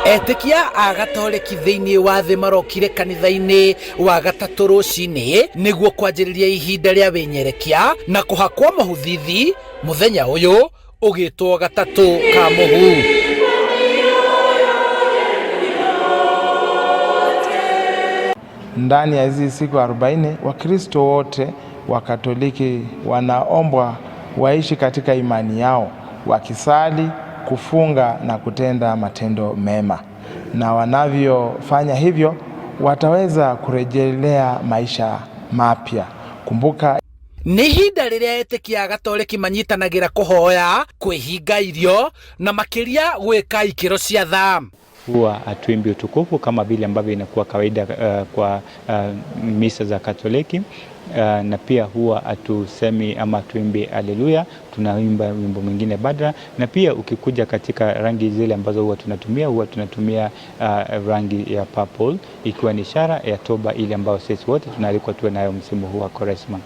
Etĩkia a Gatoreki thĩinĩ wa thĩ marokire kanitha-inĩ wa gatatũ rũcinĩ nĩguo kwanjĩrĩria ihinda rĩa wĩnyerekia na kũhakwo mũhu thithi mũthenya ũyũ ũgĩtwo gatatũ ka mũhu. Ndani ya hizi siku 40 Wakristo wote wa Katoliki wanaombwa waishi katika imani yao, wakisali, kufunga na kutenda matendo mema, na wanavyofanya hivyo wataweza kurejelea maisha mapya. Kumbuka Nĩ ihinda rĩrĩa etĩkia a Gatoreki manyitanagĩra kũhoya, kwĩhinga irio na makĩria gwĩka ikĩro cia tha. Huwa hatuimbi utukufu kama vile ambavyo inakuwa kawaida kwa misa za Katoliki na pia huwa hatusemi ama tuimbi haleluya, tunaimba wimbo mwingine badala. Na pia ukikuja katika rangi zile ambazo huwa tunatumia rangi ya purple ikiwa ni ishara ya toba ile ambayo sisi wote tunaalikwa tuwe nayo msimu huu wa Kwaresma.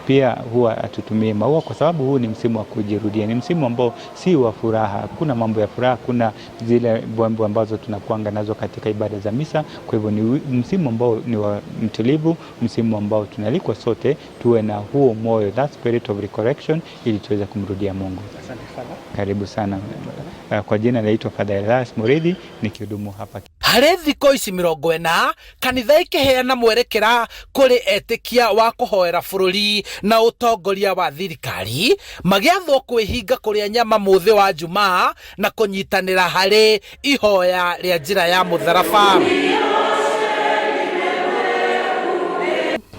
Pia huwa hatutumii maua kwa sababu huu ni msimu wa kujirudia, ni msimu ambao si wa furaha. Kuna mambo ya furaha, kuna zile mbwembwe ambazo tunakuanga nazo katika ibada za misa. Kwa hivyo ni msimu ambao ni wa mtulivu, msimu ambao tunaalikwa sote tuwe na huo moyo, that spirit of recollection, ili tuweze kumrudia Mungu. Karibu sana. Kwa jina naitwa Father Elias Muridhi nikihudumu hapa. Harĩ thikũ ici 40 kanitha ĩkĩheana mwerekera kũrĩ etĩkia wa kũhoera bũrũri na ũtongoria wa thirikari magĩathwo kwĩhinga kũrĩa nyama mũthĩ wa Jumaa na kũnyitanĩra harĩ ihoya rĩa njĩra ya mũtharaba.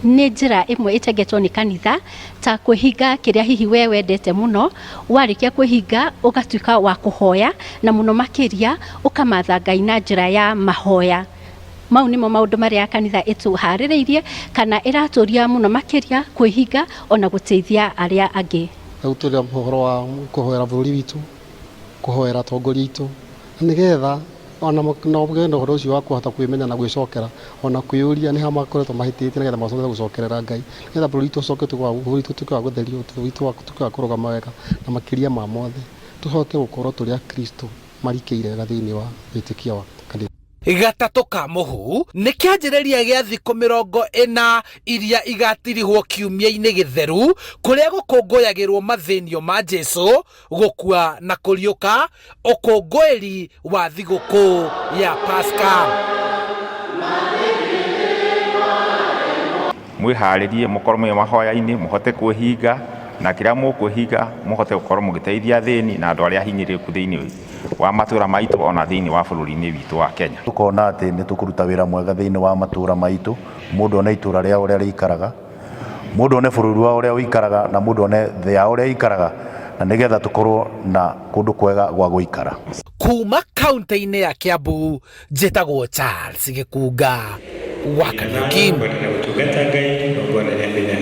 Nĩ njĩra ĩmwe ĩtengetwo nĩ kanitha ta kwĩhinga kĩrĩa hihi we wendete mũno. Warĩkia kwĩhinga, ũgatuĩka wa kũhoya na mũno makĩria ũkamatha Ngai na njĩra ya mahoya. Mau nĩmo maũndũ marĩa kanitha ĩtũharĩrĩirie kana ĩratũria mũno makĩria kwĩhinga ona gũteithia arĩa angĩ. Rĩu tũrĩ ũhoro wa kũhoera bũrũri witũ, kũhoera atongoria aitũ, nĩgetha ona no ũgĩe na ũhoro ũcio wa kũhota kwĩmenya na gwĩcokera, ona kwĩyũria nĩ ha makoretwo mahĩtĩtie, nĩgetha macoke gũcokerera Ngai, nĩgetha bũrũri witũ ũcoke bũrũri witũ ũtuĩke wa gũtherio, bũrũri witũ ũtuĩke wa kũrũgama wega, na makĩria ma mothe tũhote gũkorwo tũrĩ Akristo marikĩire wega thĩinĩ wa wĩtĩkio wa kanitha. Gatatũ ka mũhu nĩ kĩanjĩrĩria gĩa thikũ 40 iria igatirihwo kiumia-inĩ gĩtheru kũrĩa gũkũngũyagĩrwo mathĩnio ma Jesu gũkua na kũriũka, ũkũngũĩri wa thigũkũ ya Pasaka. Mwĩharĩrie mũkorwo mwĩ mahoya-inĩ, mũhote kwĩhinga na kĩrĩa mũkwĩhinga mũhote gũkorwo mũgĩteithia athĩni na andũ arĩa ahinyĩrĩrĩku thĩinĩ wa matũra maitũ ona thĩinĩ wa bũrũri-inĩ witũ wa Kenya. Tũkona atĩ nĩ tũkũruta wĩra mwega thĩinĩ wa matũra maitũ, mũndũ one itũra rĩao ũrĩa rĩikaraga, mũndũ one bũrũri wao ũrĩa ũikaraga, na mũndũ one thĩ yao ũrĩa ĩikaraga, na nĩgetha tũkorwo na kũndũ kwega gwa gũikara. Kuma kaunti-inĩ ya Kiambu, njĩtagwo Charles Gĩkunga wa Kariuki. Kwendana gũtungata Ngai na ngwaranĩria.